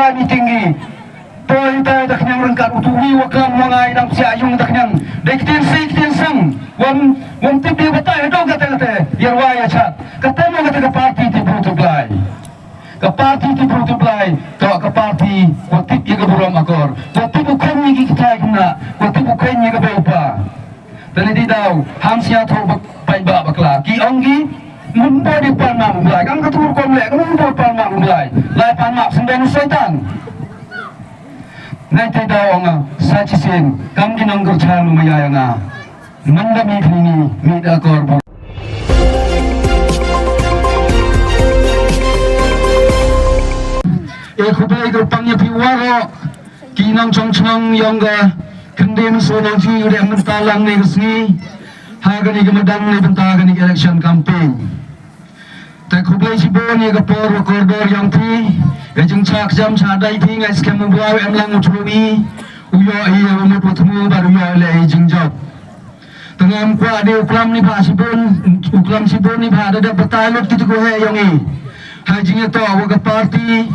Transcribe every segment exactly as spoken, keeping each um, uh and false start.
Meeting ngi. Poi tai da khñiang ryngkat utu wi wa klam wa ngai dang psiah yung da khñiang. Dei ktien sei ktien sang. Wam, wam tip dei batai haduh kate kate. Ïa rwai ïa chat. Kate mo kate ka party tip bru tip Blai. Ka party tip bru tip Blai. Ka, ka party wa tip ïa ka burom akor. Wa tip u kheiñ ïa ki kthai khynnah. Wa tip u kheiñ ïa ka bei u pa. Te lei dei daw, ham sia tho bak, paidbah bakla. Ki ong ki, mun boi dei pan map u Blai. Kam ka tur kom leh, kam mun boi pan map u Blai. Lai pan map sendang Soitan. Nai te daw ong nga, sa shisien, kam ki nongkyrchan u maya ïa nga. Manda mi phini, mi da kor bor. E khublei kyrpang ïa phi waroh. Ki nongchong chnong yong ka Khynde Mynso Nongjngi u dei mynta lang ne ka sngi ha kane ka madan ne bynta kane ka election campaign. Te khublei shibun ïa ka por wa kordor yong phi, ka jingshah kjam shah dei phi, ngai skhem u Blei em lang u thlui, u ïoh ïa u mut u thmu bad u ïoh leh ïa jingjop. Te ngam kwah dei u klam ni bha shibun, u klam shibun ni bha da dep batai lut kito ki heh yong i. Ha jingïatoh wa ka party,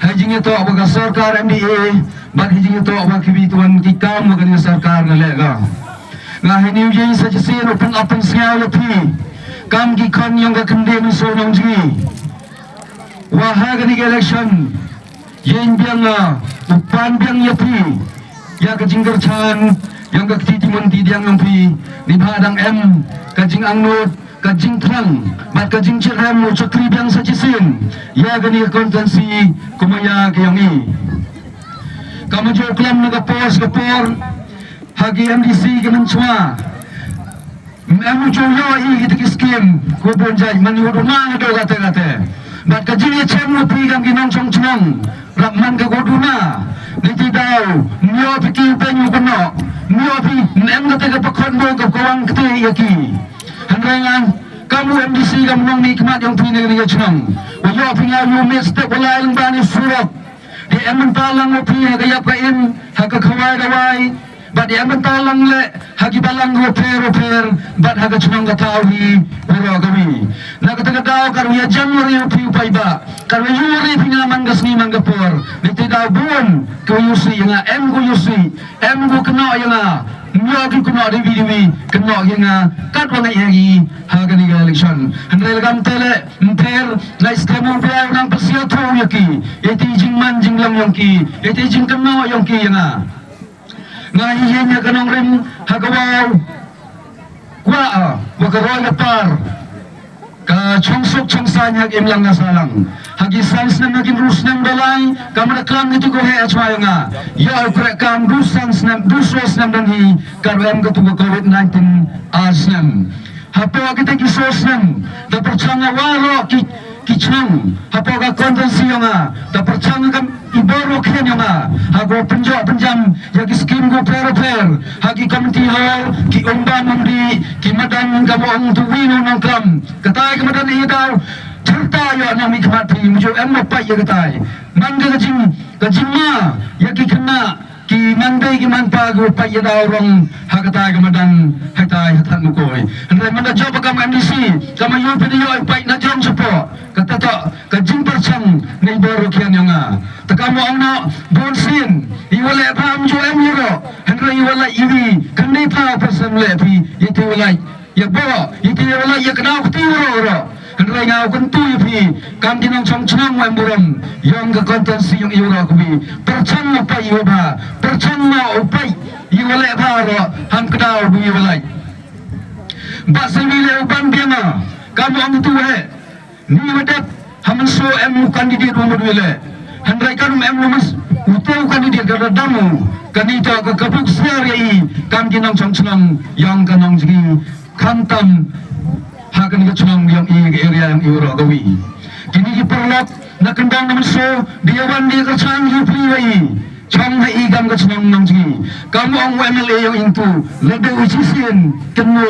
ha jingïatoh wa ka sorkar M D A, bad ha jingïatoh wa kiwi tuan ki kam wa kane ka sorkar nga leh ka. Nga ha ni u jing sa shisien u pynap pynsngew ïa phi. Kam ki khon yong ka Khynde Mynso Nongjngi. Wa ha kane ka election. Ïeng biang nga, u pan biang ïa phi. Ïa ka jingkyrchan, ïa ka kti ti mun ti diang yong phi. Ni bha dang em, ka jingangnud, ka jingthrang, bad ka jingchitrhem u chakri biang sa shisien. Ïa kane ka constituency, kumaya ka yong i. Ka ma jok lam na ka por, ka por, ha ki M D C ki mynchwa. Em u ju ïoh i kita ki skim, ko bun jait, man ïoh duna haduh kate kate. Bad ka jingïachem u phi kam ki nongchong chnong. Rap man ka ko duna. Ni ti daw, ïoh phi ki peng u kono. Ïoh phi, em kate ka pakhon bo ka kawang kate ïa ki. Hynrei ngan, kam u M D C kam nong ni khmat yong phi ne ni chnong. Wa ïoh phi nga ïoh mit step wa lai lang ba ni surok. Di em bynta lang u phi ha ka ïap ka im, ha ka khawai dawai. Bad ïa mynta lang leh, ha ki balang ruh pher ruh pher, bad ha ka chnong ka thaw hi, waroh kawi. Na kata ka daw, kar ïa jan waroh ïa phi u paidbah, kar ïa waroh phi nga man ka sngi man ka por. Ni te daw bun, ko ïa si ïa nga, em ko ïa si, em ko kynnoh ïa nga, ïa ki kynnoh dei wi dei wi, kynnoh ïa nga, kat wa nga ïa ki, ha kane ka election. Hynrei lagam te leh, mpher, ngai skhem u Blei u nang pyrshah tho ïa ki, ïa te jingman jinglong yong ki, ïa te jingkynnoh yong ki ïa nga. Nga hi ïa ka nongrim ha ka waw. Kwah, ah, wa ka roi ka par. Ka chong suk chong sain ha ka imlang ka sahlang. Ha ki san snem ha ki hynriew snem ba lai, ka mada klam kito ko heh ha chwa ïa nga. Ïa u kreh kam du san snem, du so snem dang hi, ka rem katu ka covid nineteen ar snem. Hapoh kita ki so snem, da pyrchang nga waroh ki, ki chnong, hapoh ka constituency yong nga, da pyrchang nga kam i bor u khian yong nga, ha ko pynjot pynjam, ïa ki skim ko pher pher, ha ki community hall, ki umbam umdi, ki madan ka mo ong tu wi no nong klam, katai ka madan i daw, cherta ïa nang mi khmat phi, mu ju em mo pai ïa katai. Man ka jing, ka jingma, ïa ki khynnah, ki man dei ki man pa ki pait ïa daw rong ha katai ka madan ha katai ha Thadmukoi. Hynrei man da jop ka M D C ka ma ïoh pynïoh pait na jong shapoh. Kata toh ka jingpyrchang nei bor ruh khian ïa nga. Te ka mo ong noh bun sien i wa leh pha am ju em ïa roh. Hynrei i wa leh i wi kan dei pha pyrchang leh phi ïa te wa leh. Ïa bor, ïa ki ïa la ïa kdaw kti uro uro. Hynrei nga u kyntu ïa phi, kam ki nongchong chnong wa em burom, yong ka constituency yong ïa uro kwi. Pyrchang u pai ïa ba, pyrchang ma u pai ïa wa leh ba uro, ham kdaw du ïa wa leh. Ba sa wi leh u ban biang ma, kam ong tu he. Ni wa dep ha mynso em u candidate wa mut wi leh. Hynrei kan em u mas u te u candidate ka da dam u. Kani to ka ka buk siar ïa i kam ki nongchong chnong yong ka nongjngi khamtam ha kani ka chnong yong i ka area yong i u roh ka wi. Kini ki paralok na kyndong na mynso di ïa wan di ka chang ïa pli wa i. chong ha i kam ka chnong nong chngi. Kam ong u M L A yong ing tu, la du u chisien, kynno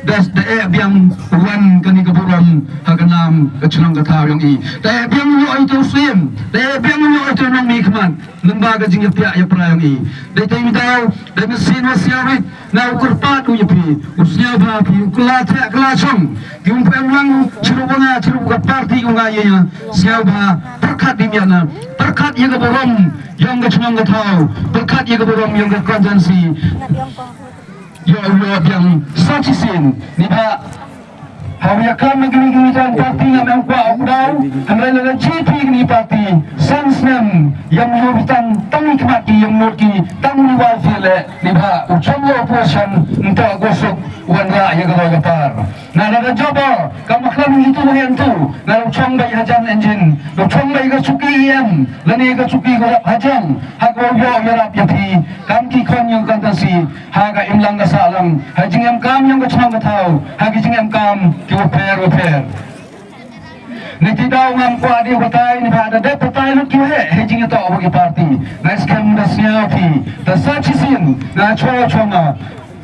da da e biang wan kani ka burom ha ka nam ka chnong ka thaw yong i. Da e biang nyo ai tu sien, da e biang nyo ai tu nong mi khmat. Lem ba ka jingïapia ïapra yong i. Dei te mi dau, dei mi sin wa siarit. Na u kyrpad u ïa phi, u sñiawbha phi, u kylla theh kylla chong. Ki um phem lang chirup nga, chirup ka party u nga ïa ïa. Sñiawbha, pyrkhat di miat na, pyrkhat ïa ka burom yong ka chnong ka thaw, pyrkhat ïa ka burom yong ka constituency. Ïa u ïa biang sa chisien, ni ba. Haba ïa klam na kini kini jan party ngam em kwah u daw, hynrei lada jied phi kini party, san snem, ïam ïoh bitan tang i khmat ki ïam nud ki, tang ni wal phi leh, ni ba, u chong ïa opposition, nta ko suk, wan ra ïa ka roi ka par. Na lada jaba, kam khlam itu ba ïa ntu, na u chong bai hajan engine, u chong bai ka chuki ïam, lane ka chuki ko rap hajan, ha ko ïoh ïa rap ïa phi, kam ki khon ïa ka constituency, ha ka imlang ka sahlang, ha jingem kam yong ka chnong ka thaw, ha ki jingem kam ki wafer wafer. Ni ti daw ngam kwah di batai, ni ba da dep batai lut ki waheh, ha jingïatoh wa ki party. Nga skhem da sñiaw phi, da sa chisien, nga chwa chwa nga.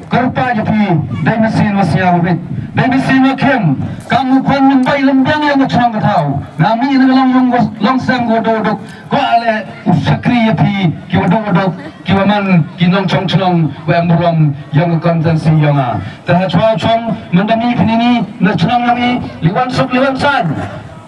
Kyrpad ïa phi, dei mynsiem wa sñiaw bit. Dei mynsiem wa khem, kam u khon Mumbai lem biang yong ka chnong ka thaw. Nga mih na ka long long long sem ko do dok, ko ale u shakri ïa phi, ki wa dok dok, ki wa man, ki nongchong chnong, wa em burom, yong ka constituency yong nga. Te ha chwa chong, man da mih phi ni ni, na chnong yong i, liwan suk liwan san.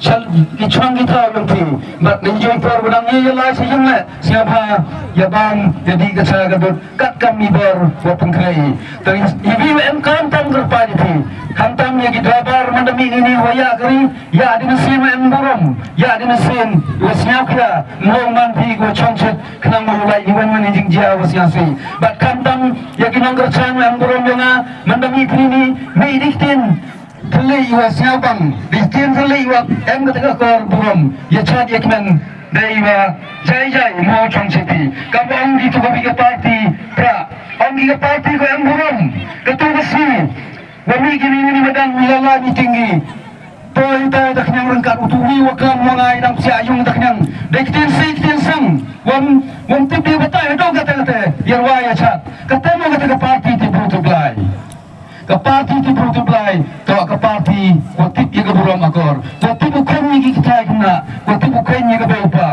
Chal ki chong ki thaw yong phi. Bad ni joi por ba dang ïa lai sa yong le. Sñiawbha ïa bam ïa di ka cha ka dut. Kat kam i bor wa pynkhrai. Te i bi wa em kam tam kyrpad ïa phi. Kam tam ïa ki driver man da mih ni ni wa ïa kari. Ïa di mynsiem wa em burom. Ïa di mynsiem wa sñiaw khia. Mo man phi wa chong chet. Khnang mo lai i wan wan i jingjia wa sñiaw si. Bad kam tam ïa ki nongkyrchan wa em burom yong nga. Man da mih phi ni ni. Mih di ktien. Thylliej wa sñiawbang, di ktien thylliej wa em kata ka kor burom, ïa chad ïa kmen, dei wa jai jai mo chong chipi. Ka ba ong di tu ka bi ka party, pra, ong di ka party ko em burom, ka tu ka si, wa mi ki ni ni madan mi la la mi tinggi. Toi tai ta khñiang rengkat u tu wi wa klam wa ngai dang sia yung ta khñiang, dei ktien si ktien sang, wam, wam tip di batai, dong kata kata, ïa wa ïa chad, kata mo kata ka party ti bru tu blai. Ka party ti bru ti blai, to ka party, ko tip ïa ka burom akor. Ko tip u khein ïa ki kthai khynnah, ko tip u khein ïa ka bei u pa.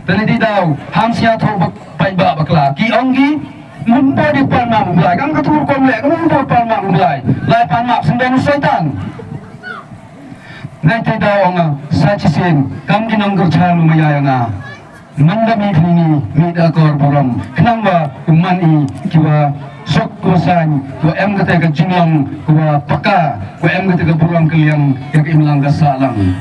Te ne di daw, ham sia tho bak, paidbah bakla. Ki ong ki, mumbo di pan ma mumblai. Kam ka tur kom le, kam mumbo pan ma mumblai. Lai pan ma sendon u Satan. Nai te daw ong nga, sa chisien, kam ki nongkyrchan ma ïa nga. Manda mi phini, mi da kor burom. Khnang ba u man i ki wa sok ko san, ko em kata ka jinglong, ko wa paka, ko em kata ka burom ka liang, ka ka imlang ka salang.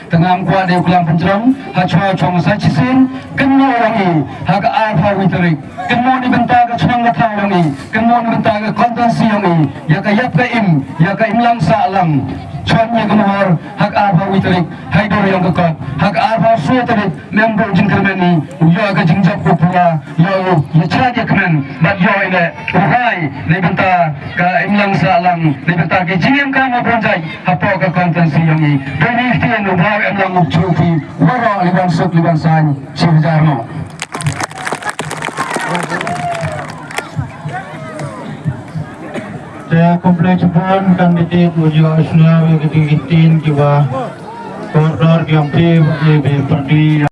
Tangam kwa de u klam penjrong, ha chwa chong sa chisin, kynmo rong i, ha ka ar ha wi tarik. Kynmo ni bynta ka chnong ka thaw rong i, kynmo ni bynta ka kontansi rong i, ya ka yap ka im, ya ka imlang salang. Chon ya ka mohor, ha ka ar ha wi tarik, hai dor yong ka kot, ha ka ar ha swa tarik, Mem bun jingkyrmen ni, u ïoh ka jingjop u pura, ïoh u ïa chad ïa kmen, bad ïoh i le, u rai, na bynta ka imlang sahlang, na bynta ka jingim ka ma bun jai, hapoh ka kontansi yong i. Dei ni ktien u bau em lang u chu phi, waroh liwan suk liwan sain, shi hajar noh. Te complex bun candidate u ïoh sñiaw ïa ki ktien ki wa kordor ki ong phi, ki bi pyrdi.